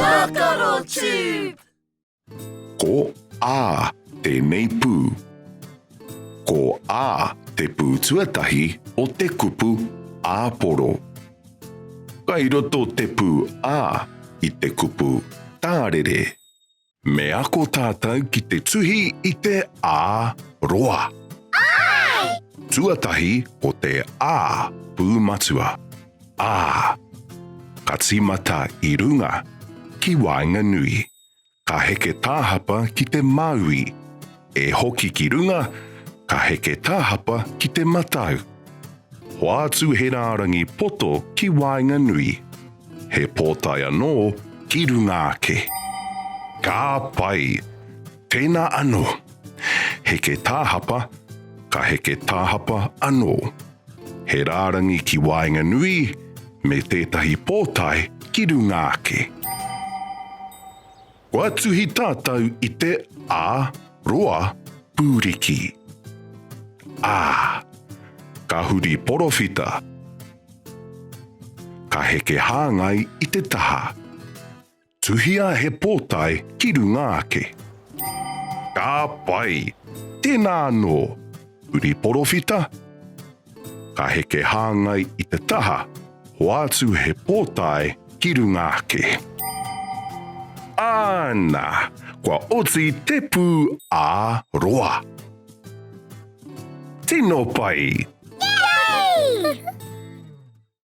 Tākaro Tube! Ko A tēnei pū. Ko A te pū tuatahi o te kupu āporo. Kai roto te pū A i te kupu tārere. Me ako tātou ki te tuhi i te A roa. Āe! Tuatahi ko te A pū matua. A. Ka tīmata i runga, ki waenganui. Ka heke tāhapa ki te māui. E hoki ki runga, ka heke tāhapa ki te matau. Hoatu he rārangi poto ki waenganui. He pōtae anō ki runga ake. Ka pai! Tēnā anō. Heke tāhapa, ka heke tāhapa anō. He rārangi ki waenganui me tētahi pōtae ki runga ake. Kua tuhi tātou i te A roa pūriki. Ā. Ka huri porowhita. Ka heke hāngai i te taha. Tuhia he pōtae ki runga ake. Ka pai! Tēnā anō. Huri porowhita. Ka heke hāngai i te taha, hoatu he pōtae ki runga ake. Āna! Kua oti te pū ā-roa. Tino pai!